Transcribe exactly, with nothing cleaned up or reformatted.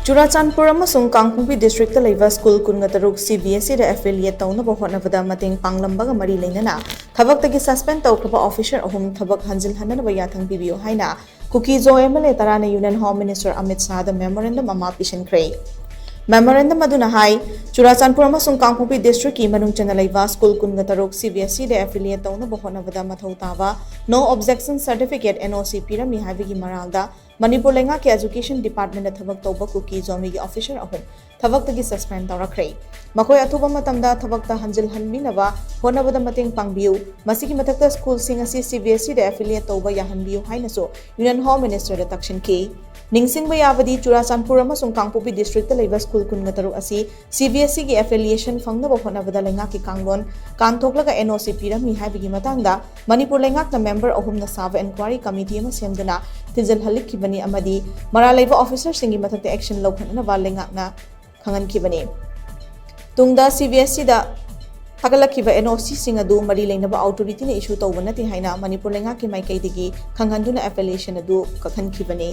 ꯆꯨꯔꯥꯆꯥꯟꯄꯨꯔ ꯑꯃꯁꯨꯡ ꯀꯥꯡꯄꯣꯛꯄꯤ ꯗꯤꯁꯇ꯭ꯔꯤꯛꯇ ꯂꯩꯕ ꯁ꯭ꯀꯨꯜ ꯀꯨꯟꯒ ꯇꯔꯨꯛ CBSEꯗ affiliate ꯇꯧꯅꯕ ꯍꯣꯠꯅꯕꯗ ꯃꯇꯦꯡ ꯄꯥꯡꯂꯝꯕꯒ ꯃꯔꯤ ꯂꯩꯅꯅ ꯊꯕꯛꯇꯒꯤ suspend ꯇꯧꯈ꯭ꯔꯕ officer ꯑꯍꯨꯝ ꯊꯕꯛ ꯍꯟꯖꯤꯜꯍꯟꯅꯅꯕ ꯌꯥꯊꯪ ꯄꯤꯕꯤꯌꯨ ꯍꯥꯏꯅ ꯀꯨꯀꯤ-ꯖꯣ MLA ꯇꯔꯥꯅ Union Home Minister Amit ꯁꯥꯍꯗ memorandum ꯑꯃ ꯄꯤꯁꯤꯟꯈ꯭ꯔꯦ꯫ Memorandum ꯑꯗꯨꯅ ꯍꯥꯏ, ꯆꯨꯔꯥꯆꯥꯟꯄꯨꯔ ꯑꯃꯁꯨꯡ ꯀꯥꯡꯄꯣꯛꯄꯤ ꯗꯤꯁꯇ꯭ꯔꯤꯛꯀꯤ ꯃꯅꯨꯡ ꯆꯟꯅ ꯂꯩꯕ ꯁ꯭ꯀꯨꯜ ꯀꯨꯟꯒ ꯇꯔꯨꯛ CBSEꯗ affiliate ꯇꯧꯅꯕ ꯍꯣꯠꯅꯕꯗ ꯃꯊꯧ ꯇꯥꯕ No Objection Certificate, NOC, ꯄꯤꯔꯝꯃꯤ ꯍꯥꯏꯕꯒꯤ ꯃꯔꯥꯜꯗ ꯃꯅꯤꯄꯨꯔ ꯂꯩꯉꯥꯛꯀꯤ Education Departmentꯇ ꯊꯕꯛ ꯇꯧꯕ ꯀꯨꯀꯤ-ꯖꯣ ꯃꯤꯒꯤ officer ꯑꯍꯨꯝ ꯊꯕꯛꯇꯒꯤ suspend ꯇꯧꯔꯛꯈ꯭ꯔꯦ꯫ ꯃꯈꯣꯏ ꯑꯊꯨꯕ ꯃꯇꯝꯗ ꯊꯕꯛꯇ ꯍꯟꯖꯤꯜꯍꯟꯕꯤꯅꯕ ꯍꯣꯠꯅꯕꯗ ꯃꯇꯦꯡ ꯄꯥꯡꯕꯤꯌꯨ꯫ ꯃꯁꯤꯒꯤ ꯃꯊꯛꯇ ꯁ꯭ꯀꯨꯜꯁꯤꯡ ꯑꯁꯤ CBSEꯗ affiliate ꯇꯧꯕ ꯌꯥꯍꯟꯕꯤꯌꯨ ꯍꯥꯏꯅꯁꯨ Union Home Ministerꯗ ꯇꯛꯁꯤꯟꯈꯤ꯫ ꯅꯤꯡꯁꯤꯡꯕ ꯌꯥꯕꯗꯤ, ꯆꯨꯔꯥꯆꯥꯟꯄꯨꯔ ꯑꯃꯁꯨꯡ ꯀꯥꯡꯄꯣꯛꯄꯤ ꯗꯤꯁꯇ꯭ꯔꯤꯛꯇ ꯂꯩꯕ ꯁ꯭ꯀꯨꯜ ꯀꯨꯟꯒ ꯇꯔꯨꯛ ꯑꯁꯤ CBSEꯒꯤ affiliation ꯐꯪꯅꯕ ꯍꯣꯠꯅꯕꯗ ꯂꯩꯉꯥꯛꯀꯤ ꯀꯥꯡꯂꯣꯟ ꯀꯥꯟꯊꯣꯛꯂꯒ NOC ꯄꯤꯔꯝꯃꯤ ꯍꯥꯏꯕꯒꯤ ꯃꯇꯥꯡꯗ ꯃꯅꯤꯄꯨꯔ ꯂꯩꯉꯥꯛꯅ member ꯑꯍꯨꯝꯅ ꯁꯥꯕ inquiry committee ꯑꯃ ꯁꯦꯝꯗꯨꯅ ꯊꯤꯖꯤꯜꯍꯜꯂꯛꯈꯤꯕꯅꯤ ꯑꯃꯗꯤ ꯃꯔꯥꯜ ꯂꯩꯕ officerꯁꯤꯡꯒꯤ ꯃꯊꯛꯇ action ꯂꯧꯈꯠꯅꯅꯕ ꯂꯩꯉꯥꯛꯅ ꯈꯪꯍꯟꯈꯤꯕꯅꯤ꯫ ꯇꯨꯡꯗ CBSEꯗ ꯊꯥꯒꯠꯂꯛꯈꯤꯕ NOCꯁꯤꯡ ꯑꯗꯨ ꯃꯔꯤ ꯂꯩꯅꯕ authorityꯅ issue ꯇꯧꯕ ꯅꯠꯇꯦ ꯍꯥꯏꯅ ꯃꯅꯤꯄꯨꯔ ꯂꯩꯉꯥꯛꯀꯤ ꯃꯥꯏꯀꯩꯗꯒꯤ ꯈꯪꯍꯟꯗꯨꯅ affiliation ꯑꯗꯨ ꯀꯛꯍꯟꯈꯤꯕꯅꯤ꯫